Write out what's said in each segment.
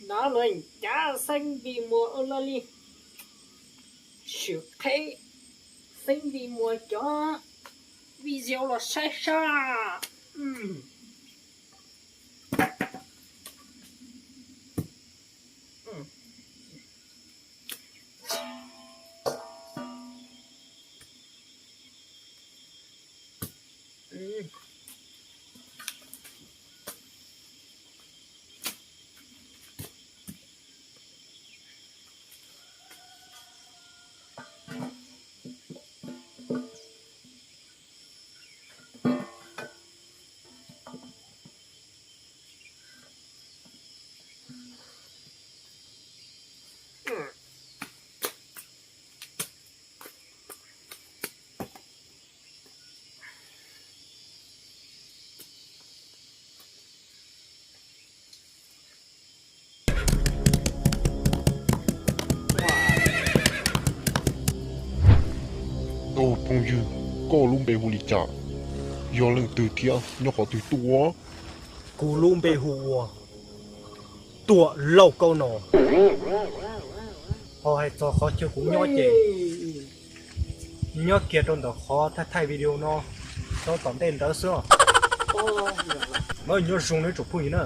Nov luag cav Xeeb Npis Muas ua luaj li, tshwm qheb Xeeb Npis Muas cov video los saib sab. Phooj ywg, koj lub npe hu li cas? Yog leej twg thiab nyob qhov twg tuaj? Kuv lub npe hu ua Tuam Lauj Kaub no. Ho hais txog qhov chaw kuv nyob ces nyob kiag rau ntawm qhov thaij thaij video no rau tom ntej ntawd xwb. Mas nyob zoo nawb tsoom phooj ywg na,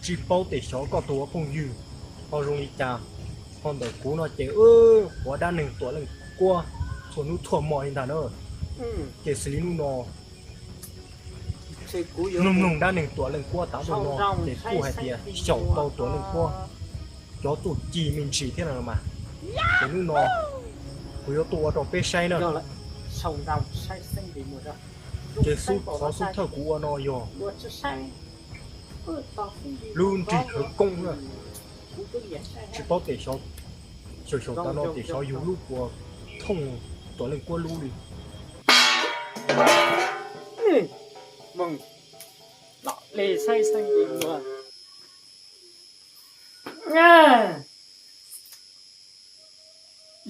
tsis paub tias xyov koj tus ua phooj ywg ho zoo li cas. Ho ntawm kuv no ces wb ua dab neeg tuam leej kuab txhua hnub txhua hmo li ntag na. Ces xws li hnub no mloog mloog dab neeg tuam leej kuab tav tuaj no ces kuj hais tias xyaum tau tuam leej kuab cov txuj ci me ntsis thiab no mas. Ces hnub no kuv yuav tuaj ua rau peb saib na. Ces xub qhov xub thawj kuv ua no yog lub nrig khawv koob na. Tsis paub tias xyov, xyaum xyaum tav no tias xyov yus lub puas thooj tuam leej kuab lub li.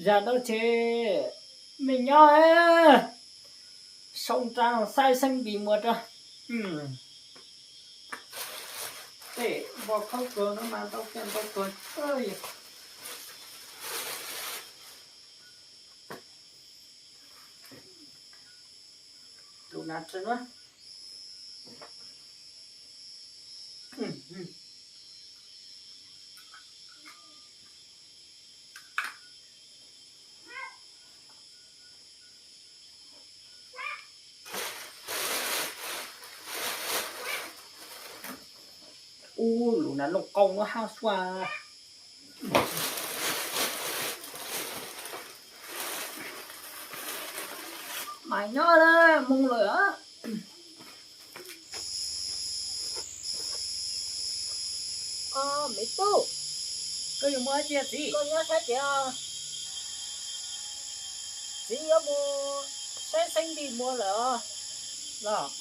Zam dab tsi, mej nyob, sau nra saib Xeeb Npis Muas rau. Tej npog khaub tuag no mas ntau kiag ntau tuag. Tus nav tsi na. Ub, lus nas looj qau muab hab sua. Mas nyob lawm, moog lawm. Me tub, koj yuav mus dab tsi txiv? Koj nyob saib txiv os. Txiv yuav mus saib Xeeb Npis Muas lawm os. Los,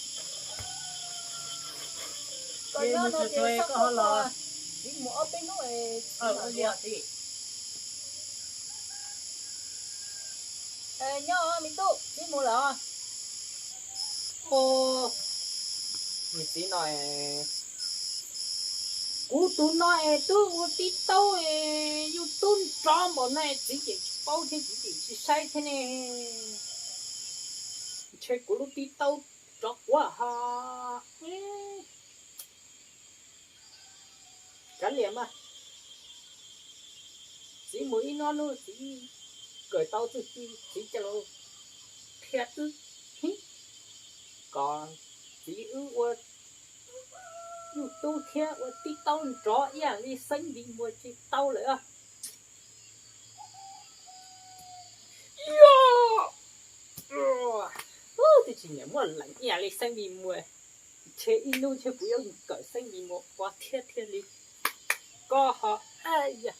koj nyob no ces koj ho los. Txiv mus ob peb hnub es txiv mam li os txiv. Nyob me tub, txiv mus lawm os. Niag txiv no, kuv tus no es twb ua tib taub YouTube nrov npaum no txiv ces tsis paub thiab txiv ces tsis saib thiab ne. Ntshe kuv lub tib taub nrov quav ho. Kav liam mas, txiv mus ib hnub txiv kawm tau txuj ci txiv coj los qhia wb, kom txiv wb ua YouTube thiab ua tib taub nrov ib yam li Xeeb Npis Muas tsis tau lawm. Yog, twb tsis nyiam muaj leej ib yam li Xeeb Npis Muas, ntshe ib hnub ntshe kuv yuav kawm Xeeb Npis Muas ua thiab thiaj li. Koj ho, yog,